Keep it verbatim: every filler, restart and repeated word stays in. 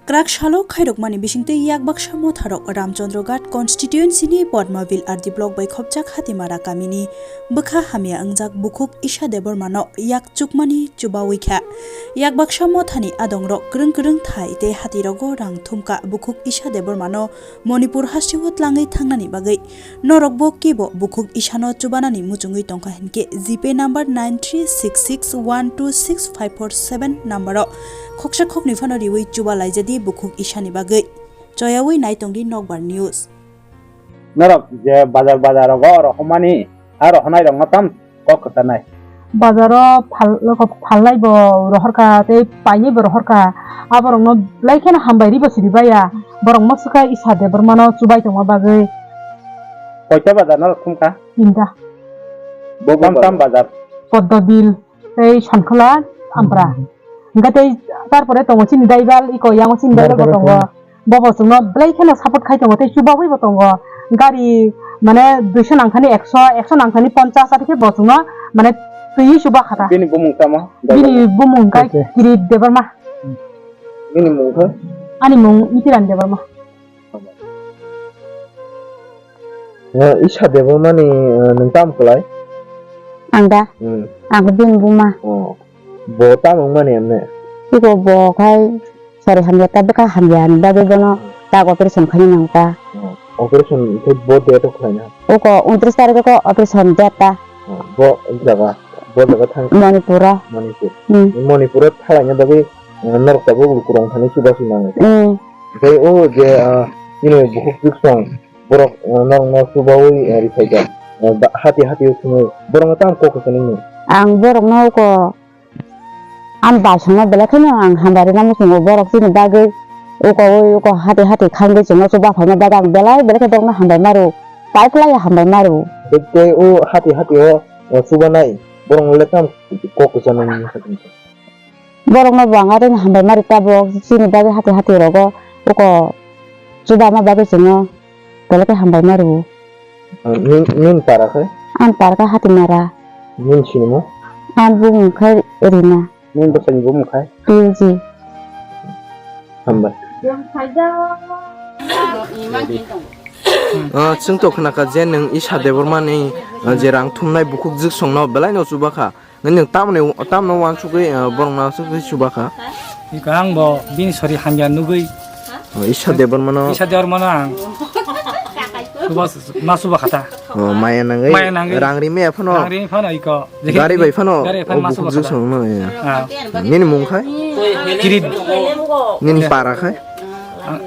Kwrak salo khairokmani bisingtwi yak baksa motharok Ramchandra Ghat constituency ni Padmabil R D block bai khopjak Hatimara kamini bwkha hamya wngjak bukhuk Isha Debbarma no yak chukmani chubawi kha. Yak baksa mothani adongrok kwrwng kwrwng thai tei hatirogo rang thumkha bukhuk Isha Debbarma no Manipur hasteo tlangwi thangnani bagwi. Norokbo kebo bukhuk Isha no chubanani muchungwi tongkha hinkhe G Pay number nine three six six one two six five four seven number o khoksa khoknwi phano riwi chuba laijadi bukhuk Isha ni bagwi. Choyawi naitongdi Nokbar News. Norok je bazar bazar rogo rohormani, a rohornai rokno tam kok kwchanai. Bazaro phal-, phallai bo rohorkha tei painwi bo rohorkha. Aborokno belai kheno hambai ribo siribaya. Borok mwswkha Isha Debbarmano chubai tongma bagwi. Koita bazar norok thumkha? Tinta. Bo tam tam bazar? Poddobil, tei Sonkhola, Ampra. Hwnkhe tei tarpore tongo chini daibal, iko yango chini daibal bo tongo. Bo bo chwngno belai kheno support khai tongo tei chubawi bo tongo. Gari mane duiso nangthani ekso, ekso nangthani ponchas, aro khe bo chwngno mane twiwi chuba kha ta. Bini bumung tamo? Bini bumung khe Kirit Debbarma. Bini mung khe? Ani mung Itiran Debbarma. Eh, Isha Debbarmani, eh, nwng tamo kwlai? Ang da? Hmm. Ang bini buma. Oh. Bo tamo wngmani emne? Iko bo khai sori hamya ta bwkha hamya ni bagwi bono tak operation khaina nang ta. Oh, operation khe bo date o khlaina? Iko untris tarik o operation date ta. Oh, bo jaga, bo jaga thang? Manipur o. Manipur. Hmm. Manipur o thalaina bagwi, eh, norok tabuk lukurok thani chubachu nango. Hmm. Tei o je, ah, chini bukhuk chwksong borok, ah, norokno chubawi, ah, rikhaijak. Ah, ba-, hati hati o thwngwi borokno tamo kok kwchangni? Ang borokno oko, ang baisongno belai kheno ang hambai rwna muchungo, borok chini bagwi oko oi oko hati hati khangwi chwngno chuba phaina bagwi ang belai belai khe borokno hambai ma rwo, tai kwlai hambai ma rwo. Tei o hati hati o, ah, chubanai borokno le tamo kok kwchangnai? Borokno bo ang aroni hambai ma rwi tabuk, chini bagwi hati hati rogo oko chubama bagwi chwngno belai khe hambai ma rwo. Nini, nini para khe? Ani para khe Hatimara. Nini sinimung? Ani bumung khe Rina. Nini bwsani bumung khe? P L G. Hambai. Ah, chwng to khna kha je nwng Isha Debbarmani, ah, je rang thumnai bukhuk jwksongno belai no chuba kha. Nwng tamni, tamno uansugwi, ah, borokno uansugwi chuba kha? Iko ang bo bini sori hamya nugwi. Oh, Isha Debbarmano. Isha Debbarmano ang. Chuba, ma chuba kha ta. Oh, maya nangwi. Maya nangwi. Rang ri maya phano. Rang ri phano iko. Gari bai phano. Gari bai phano ma chuba kha ta. Bukhuk jwksongno, ya. Ah. Nini mung khai? Kirit. Nini para khai? Ah,